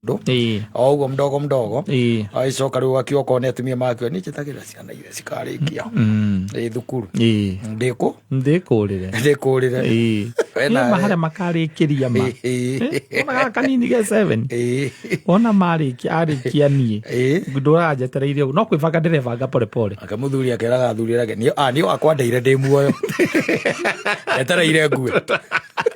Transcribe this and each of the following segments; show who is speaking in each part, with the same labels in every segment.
Speaker 1: Ndũ o ũguo mdogo mdogo. Agĩcoka rĩu akiuga okorwo nĩ atumia makiuga niĩ njĩtagĩrĩra ciana iria cikarĩkia thukuru. Ndĩkũ
Speaker 2: Ndĩkũrĩre.
Speaker 1: Ndĩkũrĩre. We
Speaker 2: Nĩ
Speaker 1: nawe.
Speaker 2: ma harĩa makarĩkĩria ma. Ona gaka kanini ge 7. Ona marĩkia arĩkia niĩ. Ndũraga njetereire ũguo. No kwĩbanga ndĩrebanga pole pole.
Speaker 1: Ake mũthuri akeraga athuri arĩa angĩ, "Niĩ wakwa ndeire ndĩ muoyo, etereire ngue."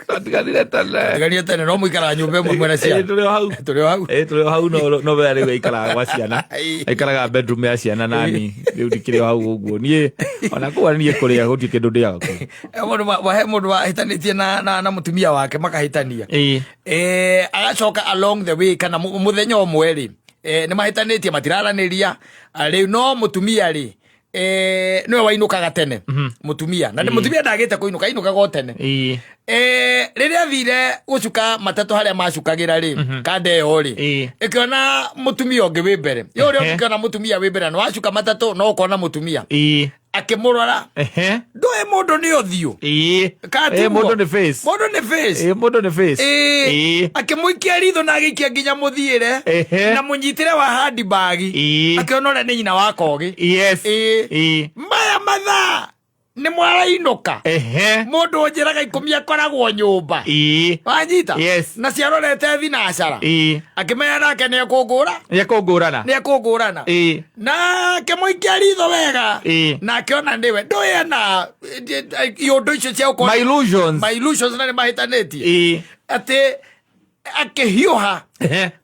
Speaker 2: Twatiganire tene.
Speaker 1: Tiganire tene no mũikaraga nyũmba ĩmwe mwena ciana.
Speaker 2: Tũrĩ o hau.
Speaker 1: Tũrĩ o hau.
Speaker 2: Tũrĩ o hau no we rĩu aikaraga gwa ciana. Aikaraga bedroom ya ciana nani. Rĩu ndikĩrĩ o hau ũguo. Niĩ ona kũu niĩ kũrĩa gũtirĩ kĩndũ ndĩaga kũu.
Speaker 1: He mũndũ wahĩtanĩtie na mũtumia wake makahĩtania. Agacoka along the way kana mũthenya ũmwe rĩ, nĩ mahĩtanĩtie matiraranĩria. Rĩu no mũtumia rĩ, nĩwe wainũkaga tene mũtumia na mũtumia ndagĩte kũinũka, ainũkaga o tene. Rĩrĩa athire gũcuka matatũ harĩa macukagĩra rĩ, kanda ĩyo rĩ, ĩkĩona mũtumia ũngĩ wĩ mbere yo ũrĩa. Ũngĩkĩona mũtumia wĩ mbere na wacuka matatũ no ũkona mũtumia. Akĩmũrora. Ndũĩ mũndũ nĩ ũthiũ. Ka tiguo?
Speaker 2: Mũndũ nĩ face.
Speaker 1: Mũndũ nĩ face.
Speaker 2: Mũndũ nĩ face.
Speaker 1: Akĩmũikia ritho na agĩikia nginya mũthiĩre na mũnyitĩre wa handbag. Akĩona ũrĩa nĩ nyina wa kogĩ. Maya mathaa nĩ mwarainũka. Mũndũ ũnjĩraga 10 akoragwo nyũmba. Wanyita?
Speaker 2: Yes.
Speaker 1: Na ciarorete thinacara. Akĩmenya nake nĩ ekũngũra.
Speaker 2: Nĩ ekũngũrana.
Speaker 1: Nĩ ekũngũrana. Na akĩmũikia ritho wega. Na akĩona nĩwe ndũĩ ena iũndũ icio cia gũkorwo
Speaker 2: My illusions.
Speaker 1: My illusions na nĩ mahĩtanĩtie. Atĩ akĩhiũha.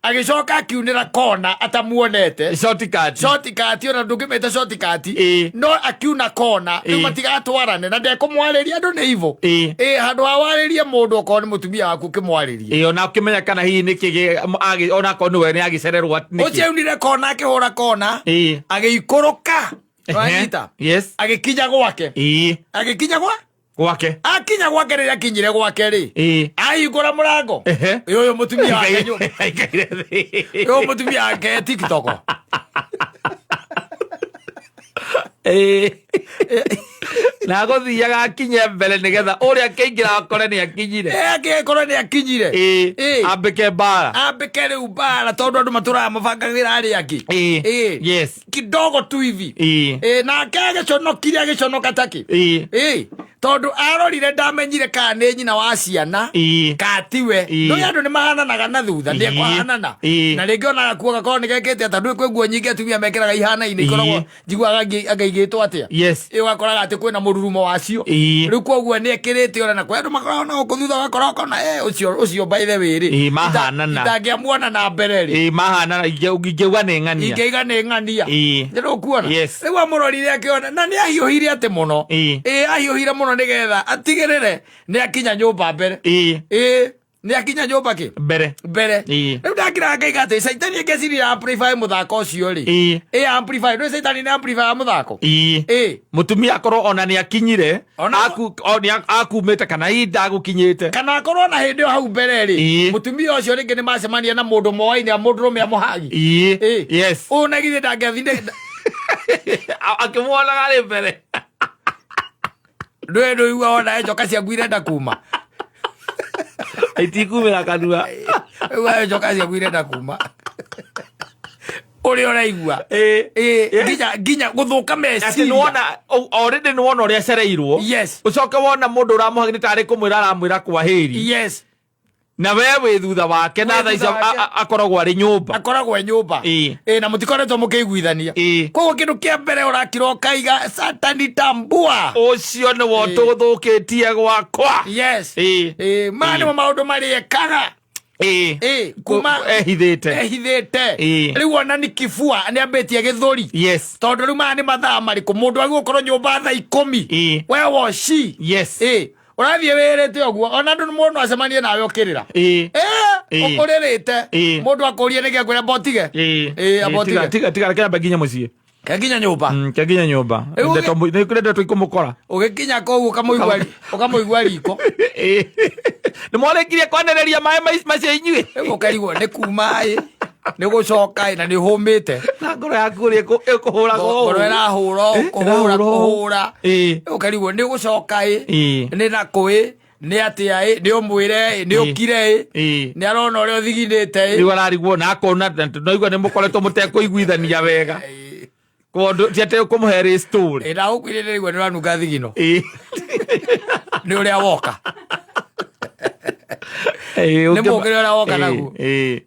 Speaker 1: Agĩcoka akiunĩra kona atamuonete.
Speaker 2: Shortcut.
Speaker 1: Shortcut, ona ndũngĩmĩta shortcut. No akiuna kona rĩu matigatwarane na ndekũmwarĩria, andũ nĩ ivo. Ĩ handũ ha warĩrie mũndũ okorwo nĩ mũtumia waku ũkĩmwarĩrie.
Speaker 2: Ona ũkĩmenya kana hihi nĩkĩ ona akorwo nĩwe nĩ agĩcererwo nĩkĩ.
Speaker 1: Ũcio aunire kona akĩhũra kona. Agĩikũrũka. Wanyita?
Speaker 2: Yes.
Speaker 1: Agĩkinya gwake. Agĩkinya gwa
Speaker 2: Gwake.
Speaker 1: Akinya gwake, rĩrĩa akinyire gwake rĩ, ahingũra mũrango, ũyũ mũtumia wake
Speaker 2: Aikaire thĩ.
Speaker 1: Ũyũ mũtumia wake TikTok.
Speaker 2: Na agũthiaga akinye mbere nĩgetha ũrĩa akĩingĩra akore nĩ akinyire.
Speaker 1: Akĩkorwo nĩ akinyire.
Speaker 2: Ambĩke mbara.
Speaker 1: Ambĩke rĩu mbara tondũ andũ matũraga mabangagĩra arĩa angĩ. Kidogo tu hivi. Nake agĩconokire, agĩconoka takĩ. Tondũ arorire ndamenyire kana nĩ nyina wa ciana katiwe. Ndũĩ andũ nĩ mahananaga na thutha nĩ ekũhanana. Na rĩngĩ ona gakuo gakorwo nĩ gekĩte atĩ ndũĩ kwĩ nguo nyingĩ atumia mekĩraga ihanaine ikoragwo njiguaga angaigĩtwo atĩa. Ĩ ũgakoraga atĩ kwĩna mũrurumo wacio. Rĩu koguo nĩ ekĩrĩte ona na kwĩ andũ makoragwo na gũkũ thutha ũgakora ũkona ũcio by the way rĩ,
Speaker 2: Mahanana.
Speaker 1: Itangĩamuona na mbere rĩ,
Speaker 2: Mahana ingĩuga nĩ ng'ania.
Speaker 1: Ingĩiga nĩ ng'ania. Nĩ ũkuona?
Speaker 2: Yes.
Speaker 1: Rĩu amũrorire akĩona na nĩ ahiũhire atĩ mũno. Ĩ ahiũhire mũno nĩgetha atigĩrĩre nĩ akinya nyũmba mbere. Ĩ nĩ akinya nyũmba kĩ
Speaker 2: Mbere.
Speaker 1: Mbere. Rĩu ndakira ngaiga atĩ caitani ĩngeciria amplify mũthako ũcio rĩ, ĩ amplify ndũĩ caitani nĩ amplify ya mũthako.
Speaker 2: Mũtumia akorwo ona nĩ akinyire nĩ akumĩte kana hihi ndagũkinyĩte.
Speaker 1: Kana akorwo na hĩndĩ ĩyo hau mbere rĩ, mũtumia ũcio rĩngĩ nĩ macemania na mũndũ moaine mũndũrũme amũhagi. Ũyũ na githĩ ndangĩathire
Speaker 2: Akĩmuonaga arĩ mbere.
Speaker 1: Ndũĩ ndũigua ona njoka ciaku irenda kuma.
Speaker 2: Itikumĩra kanua.
Speaker 1: Igua njoka ciaku irenda kuma ũrĩa ũraigua. Nginya gũthũka
Speaker 2: Atĩ
Speaker 1: meciria.
Speaker 2: nĩwona already nĩwona ũrĩa acereirwo. Ũcoke wona mũndũ ũramũhagi nĩ tarĩ kũmwĩra aramwĩra kwa hĩri. Na we wĩ thutha wake na
Speaker 1: Wĩ
Speaker 2: thaa icio
Speaker 1: thutha wake.
Speaker 2: akoragwo arĩ nyũmba.
Speaker 1: Akoragwo e nyũmba. Ĩ na mũtikoretwo mũkĩiguithania. Koguo kĩndũ kĩa mbere ũrakira ũkaiga satani tambua.
Speaker 2: Ũcio nĩwe ũtũthũkĩtie gwakwa.
Speaker 1: Ĩ maya nĩmo maũndũ marĩa ekaga. Ĩ kuma
Speaker 2: Ehithĩte.
Speaker 1: Ehithĩte. Rĩu ona nĩ kibua nĩ ambĩtie gĩthũri. Tondũ rĩu maya nĩ mathaa marĩkũ mũndũ agĩ gũkorwo nyũmba thaa 10? We woci. Ĩ ũrathiĩ wĩrĩte ũguo ona andũ mũndũ acemanie nawe ũkĩrĩra. Ũrĩrĩte. Mũndũ akũrie nĩkĩ akwĩra mbotige. Ĩ amba
Speaker 2: Tiga
Speaker 1: ũtige.
Speaker 2: tiga tiga reke ambe nginya mũciĩ.
Speaker 1: Ke nginya nyũmba.
Speaker 2: Ke nginya nyũmba.
Speaker 1: Rĩu
Speaker 2: Ndeto nĩ kũrĩ ndeto ikũmũkora.
Speaker 1: Ũgĩkinya kũu ũkamũigua riko.
Speaker 2: Nĩ mwarĩkirie kwanĩrĩria maĩ macio inyuĩ?
Speaker 1: Rĩu ũkarigwo nĩ kuma ĩ nĩ gũcoka ĩ na nĩ ũhũmĩte.
Speaker 2: Na ngoro yaku ũrĩa ĩkũhũraga ũũ.
Speaker 1: Ngoro ĩrahũra ũũ,
Speaker 2: Ĩrahũra
Speaker 1: kũhũra
Speaker 2: ũũ.
Speaker 1: Kũhũra. Rĩu ũkarigwo nĩ gũcoka ĩ nĩ na kũ ĩ. Nĩ atĩa ĩ, nĩ ũmwĩre ĩ, nĩ ũkire ĩ, nĩ arona ũrĩa ũthiginĩte ĩ.
Speaker 2: Rĩu ararigwo na akona naigua nĩ mũkoretwo mũtekũiguithania wega, kondo ti atĩ ũkũmũhe rĩ story.
Speaker 1: Ĩ, ndagũkwĩrire nĩrĩgua nĩ ũranunga thigino nĩ ũrĩa woka. Nĩ mũkĩre ũrĩa woka naguo. Ĩ,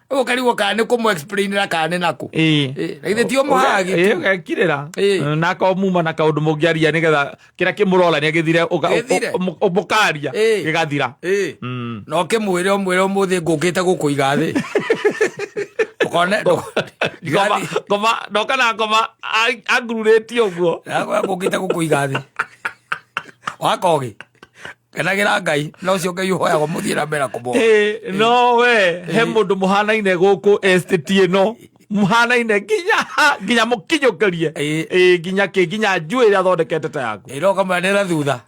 Speaker 1: rĩu ũkarigwo kana nĩ kũmũ explainĩra kana nĩ nakũ. Ĩ, na githĩ ti ũmũhagi tu?
Speaker 2: Ũgekirĩra.
Speaker 1: Ĩ.
Speaker 2: Nako muma na kaũndũ mũngĩaria nĩgetha kĩrĩa kĩmũrorania gĩthire,
Speaker 1: Gĩthire.
Speaker 2: mũkaria gĩgathira.
Speaker 1: Ĩ. Na ũkĩmwĩre ũmwĩre ũmũthĩ ngũkĩte gũkũiga thĩ ũkone.
Speaker 2: Ngoma ngoma ndoka na ngoma angururĩtie ũguo.
Speaker 1: Ngũkĩte gũkũiga thĩ wakogi kenagĩra Ngai na ũcio Ngai ũhoyagwo mũthiĩ na mbere kũmwo.
Speaker 2: Ĩ, no we he mũndũ mũhanaine gũkũ estate ĩno, mũhanaine nginya mũkinyũkĩrie. Ĩ, nginya kĩ, nginya njuĩ ĩrĩa athondekete ta yaku.
Speaker 1: Ĩ, no kamwe nĩ na thutha.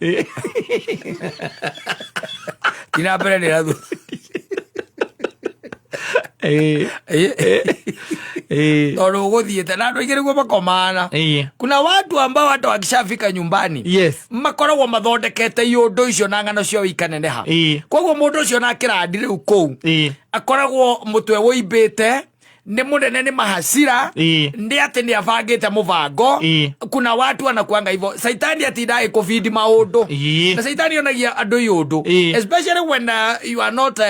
Speaker 1: Ti na mbere, nĩ na thutha. Ĩ. Tondũ ũgũthiĩte na andũ aingĩ nĩguo makomana. Kuna watu ambao hata wakishafika nyumbani makoragwo mathondekete iũndũ icio na ng'ano cio ikaneneha. Koguo mũndũ ũcio na kĩrandi rĩu kũu akoragwo mũtwe wũimbĩte nĩ mũnene nĩ mahacira, nĩ atĩ nĩ abangĩte mũbango. Kuna watu anakuanga hivyo, saitani atinda agĩkũbindi maũndũ. Na saitani onagia andũ iũndũ, especially when you are not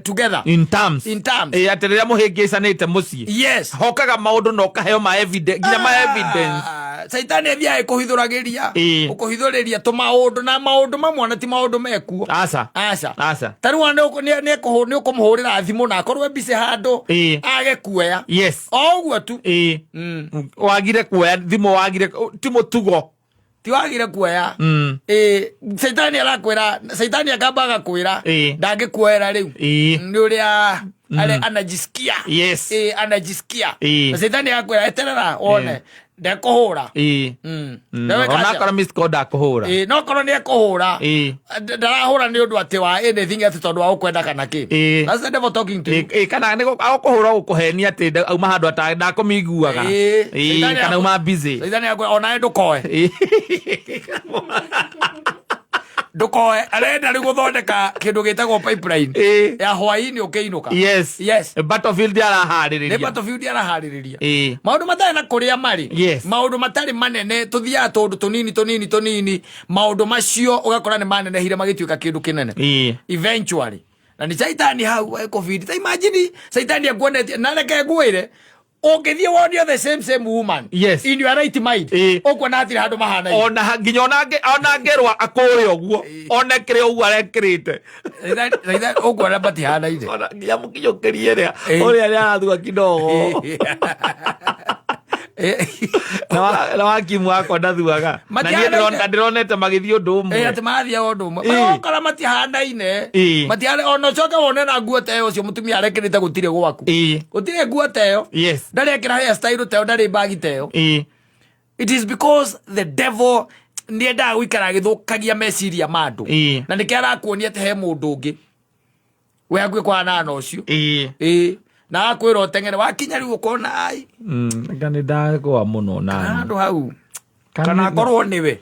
Speaker 1: together
Speaker 2: in terms.
Speaker 1: In terms.
Speaker 2: Ĩ, atĩ rĩrĩa mũhĩngĩcanĩte mũciĩ, hokaga maũndũ na ũkaheo ma evidence, nginya ma evidence.
Speaker 1: Ah, saitani athiaga ĩkũhithũragĩria, ũkũhithũrĩria tũmaũndũ na maũndũ mamwe na ti maũndũ mekuo.
Speaker 2: Aca.
Speaker 1: Aca.
Speaker 2: Aca.
Speaker 1: Ta rĩu nĩ ũkũmũhũrĩra thimũ na akorwo e busy handũ, age kuoya. O ũguo tu.
Speaker 2: Wagire kuoya thimũ, wagire ti mũtugo.
Speaker 1: Ti wagire kuoya. Ĩ, saitani arakwĩra, saitani akamba agakwĩra ndangĩkuoera rĩu nĩ ũrĩa anajisikia. Ĩ, anajisikia. Na saitani agakwĩra eterera wone ndekũhũra.
Speaker 2: Onakora missed call ndakũhũra.
Speaker 1: Ĩ, no korwo nĩ ekũhũra, ndarahũra nĩ ũndũ atĩ wa anything, atĩ tondũ wa gũkwenda kana kĩ. That's the devil talking to you.
Speaker 2: Ĩ, kana nĩ agũkũhũra gũkũhenia atĩ auma handũ ndakũmĩiguaga.
Speaker 1: Saitani
Speaker 2: kana uma busy.
Speaker 1: Saitani akwĩra onawe ndũkoe. Ndũkoe, arenda rĩu gũthondeka kĩndũ gĩtagwo pipeline ya hwaĩ-inĩ ũkĩinũka.
Speaker 2: Battlefield
Speaker 1: Nĩ
Speaker 2: araharĩrĩria.
Speaker 1: Battlefield araharĩrĩria. Maũndũ matarĩ na kũrĩa marĩ, maũndũ matarĩ manene, tũthiaga tũndũ tũnini tũnini tũnini, maũndũ macio ũgakora nĩ manenehire magĩtuĩka kĩndũ kĩnene eventually, na nĩ caitani hau ekũbindi. Ta imagine caitani akuonetie, na reke ngwĩre, ũngĩthiĩ wonio the same same woman in your right mind, ũkuona hatirĩ handũ mahanaine.
Speaker 2: Ona nginya ona angĩrwa akũre ũguo, one kĩrĩa ũguo arekĩrĩte.
Speaker 1: Ũkuona matihanaine.
Speaker 2: Ona nginya mũkinyũkĩrie ĩrĩa ũrĩa nĩ arathua kidogo na wakimu wakwa ndathuaga na niĩ
Speaker 1: Matihanaine.
Speaker 2: ndĩronete magĩthiĩ ũndũ ũmwe.
Speaker 1: Atĩ marathiaga ũndũ ũmwe. Ũkora matihanaine. Matihana ona ũcoke wone na nguo ta ĩyo ũcio mũtumia arekĩrĩte gũtirĩ gwaku. Gũtirĩ nguo ta ĩyo. Ndarekĩra hair style ta ĩyo, ndarĩ bagi ta ĩyo. It is because the devil nĩ endaga gũikara agĩthũkagia meciria ma andũ. Na nĩkĩo arakuonia atĩ he mũndũ ũngĩ we hakuhĩ kũhanana na ũcio. Ĩ, na akwĩra ũteng'ere, wakinya rĩu ũkona ai.
Speaker 2: Anga nĩ ndagũa mũno nani.
Speaker 1: Handũ hau kana akorwo nĩwe.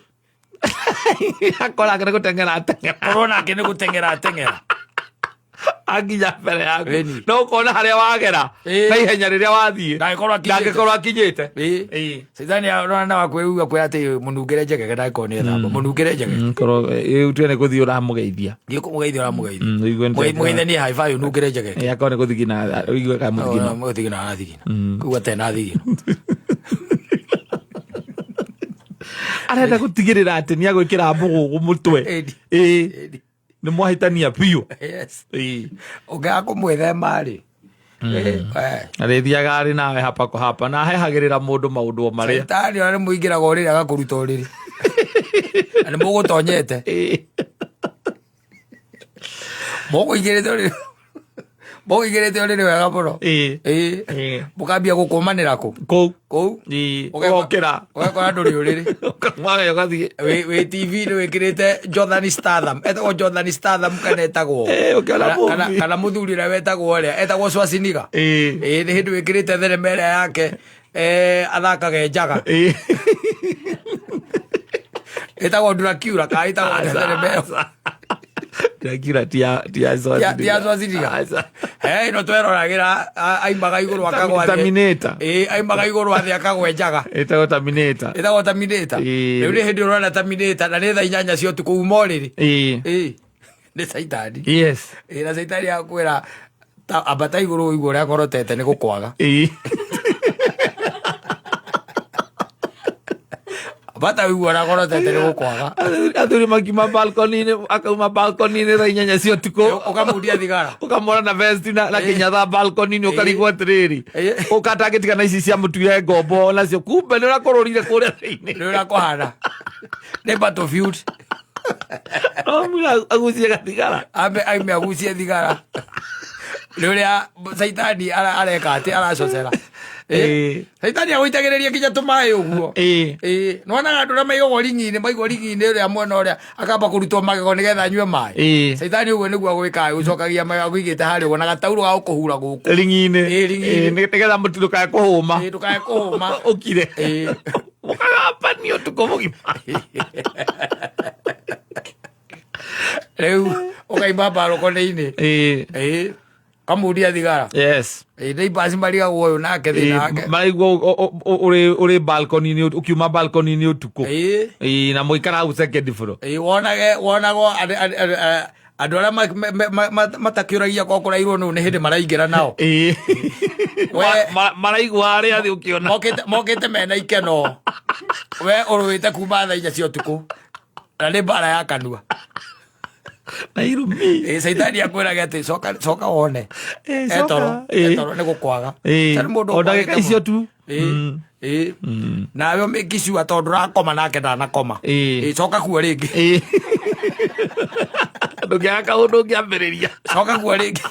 Speaker 2: Akora nĩ gũteng'era ateng'era.
Speaker 1: Korwo nake nĩ gũteng'era ateng'era.
Speaker 2: Akinya mbere yaku,
Speaker 1: Ĩni.
Speaker 2: no ũkona harĩa wagera na ihenya rĩrĩa wathiĩ.
Speaker 1: Ndangĩkorwo akinyĩte.
Speaker 2: Ndangĩkorwo akinyĩte.
Speaker 1: Caitani arona wakwĩua kwĩ atĩ mũnungĩre njegege, ndangĩkorwo nĩ ethamba mũnungĩre njegege.
Speaker 2: Korwo ũtue nĩ gũthiĩ ũramũgeithia.
Speaker 1: Thiĩ kũmũgeithia ũramũgeithia.
Speaker 2: Ũigue nĩ
Speaker 1: Mũgeithanie high five, ũnungĩre njegege.
Speaker 2: Akorwo nĩ gũthigina, ũigue ka mũthigino.
Speaker 1: Mũthigino arathigina koguo atarĩ na thigino.
Speaker 2: Arenda gũtigĩrĩra atĩ nĩ agwĩkĩra mũgũgũ mũtwe.
Speaker 1: Ĩni.
Speaker 2: Ĩ, nĩ mwahĩtania biũ.
Speaker 1: Ũngĩaga kũmwĩthema rĩ,
Speaker 2: Arĩthiaga arĩ nawe hapa kwa hapa na ahehagĩrĩra mũndũ maũndũ o marĩa.
Speaker 1: Caitani ona nĩ mũingĩraga ũrĩrĩ agakũruta ũrĩrĩ na nĩ mũgũtonyete. Mũkũingĩrĩte ũrĩrĩ, mũkũingĩrĩte ũrĩrĩ wega mũno. Mũkambia gũkũmanĩra kũ
Speaker 2: Kũu.
Speaker 1: Kũu.
Speaker 2: Ũgokĩra.
Speaker 1: Ũgakora ndũrĩ ũrĩrĩ.
Speaker 2: Ũkamwaga ũgathiĩ.
Speaker 1: Wĩ TV nĩ wĩkĩrĩte Jonathan Statham, etagwo Jonathan Statham kana etagwo
Speaker 2: Ũkĩona movie.
Speaker 1: Kana mũthuri ũrĩa wetagwo, ũrĩa etagwo Schwarzenegger. Ĩ, nĩ hĩndĩ wĩkĩrĩte thenema ĩrĩa yake, athakaga e njaga. Ĩtagwo Dracula kana ĩtagwo thenema ĩyo?
Speaker 2: Dracula ti ya
Speaker 1: Ti ya Schwarzenegger.
Speaker 2: Aca.
Speaker 1: He, ĩno tweroragĩra aimaga igũrũ akagwa thĩ.
Speaker 2: Terminator.
Speaker 1: Ĩĩ, aimaga igũrũ athĩ akagwa njaga.
Speaker 2: Ĩtagwo Terminator.
Speaker 1: Ĩtagwo Terminator.
Speaker 2: Ĩĩ.
Speaker 1: Rĩu nĩ hĩndĩ ũrona Terminator na nĩ thaa 8 cia ũtukũ uma ũrĩrĩ.
Speaker 2: Ĩĩ.
Speaker 1: Ĩĩ, nĩ caitani.
Speaker 2: Yes.
Speaker 1: Ĩĩ, na caitani akwĩra ambata igũrũ ũigue ũrĩa ngorotete nĩ gũkwaga.
Speaker 2: Ĩĩ.
Speaker 1: Ambata ũigue ũrĩa ngorotete nĩ gũkwaga.
Speaker 2: Athuri makiuma balcony-inĩ, akauma balcony-inĩ thaa 8 cia ũtukũ.
Speaker 1: Ũkamundia thigara.
Speaker 2: Ũkamwona na vest na kĩnyatha balcony-inĩ ũkarigwo atĩrĩrĩ.
Speaker 1: Ĩĩ.
Speaker 2: Ũkatangĩtiga na ici cia mũtuire ngombo nacio kumbe nĩ ũrakũrũrire kũrĩa thĩinĩ.
Speaker 1: Nĩ ũrĩa kũhana. Nĩ battlefield.
Speaker 2: No mwĩra agucie gathigara.
Speaker 1: Ambe aime agucie thigara. Nĩ ũrĩa caitani areka atĩ aracocera.
Speaker 2: Ĩĩ.
Speaker 1: Caitani agũitagĩrĩria nginya tũmaĩ ũguo.
Speaker 2: Ĩĩ.
Speaker 1: Ĩĩ, nĩwonaga andũ arĩa maigagwo ring'i-inĩ, maigwo ring'i-inĩ ũrĩa mwena ũrĩa akamba kũrutwo magego nĩgetha anyue maĩ.
Speaker 2: Ĩĩ.
Speaker 1: Caitani ũguo nĩguo agwĩkaga, gũcokagia magego akũigĩte harĩa ũguo na gataurũ ga gũkũhura gũkũ.
Speaker 2: Ring'i-inĩ.
Speaker 1: Ĩĩ, ring'i-inĩ.
Speaker 2: Ĩĩ, nĩgetha mũtu ndũkae kũhũma.
Speaker 1: Ĩĩ, ndũkae kũhũma.
Speaker 2: Ũkire.
Speaker 1: Ĩĩ.
Speaker 2: Mũkagambania ũtukũ mũgima.
Speaker 1: Rĩu ũkaimba mbarũkoni-inĩ.
Speaker 2: Ĩĩ.
Speaker 1: Ĩĩ, kamundia thigara.
Speaker 2: Yes.
Speaker 1: Ĩĩ, neighbours marigagwo ũyũ nake thĩna wake.
Speaker 2: Maraigua ũrĩ balcony-inĩ ũkiuma balcony-inĩ ũtukũ.
Speaker 1: Ĩĩ.
Speaker 2: Ĩĩ, na mũikara hau second floor.
Speaker 1: Ĩĩ, wonage wonagwo andũ arĩa matakĩũragia kwa kũrairwo nũ nĩ hĩndĩ maraingĩra nao.
Speaker 2: Ĩĩ. Maraigua arĩa thĩ ũkĩona.
Speaker 1: Mokĩte mena ikeno. We ũrũĩte kuma thaa 4 cia ũtukũ. Na nĩ mbara ya kanua.
Speaker 2: Na irumi.
Speaker 1: Ĩĩ, caitani akwĩraga atĩ coka coka wone.
Speaker 2: Ĩĩ, coka.
Speaker 1: Etoro,
Speaker 2: Ĩĩ.
Speaker 1: etoro nĩ gũkwaga.
Speaker 2: Ĩĩ.
Speaker 1: Tondũ mũndũ
Speaker 2: O ndagĩka
Speaker 1: ũkwagĩte
Speaker 2: icio
Speaker 1: mũno.
Speaker 2: tu.
Speaker 1: Ĩĩ, ĩĩ. Nawe ũmĩki sure tondũ ndũrakoma nake ndanakoma.
Speaker 2: Ĩĩ.
Speaker 1: Ĩĩ, coka kuo rĩngĩ.
Speaker 2: Ĩĩ. Ndũngĩaga kaũndũ ũngĩambĩrĩria.
Speaker 1: Coka kuo rĩngĩ.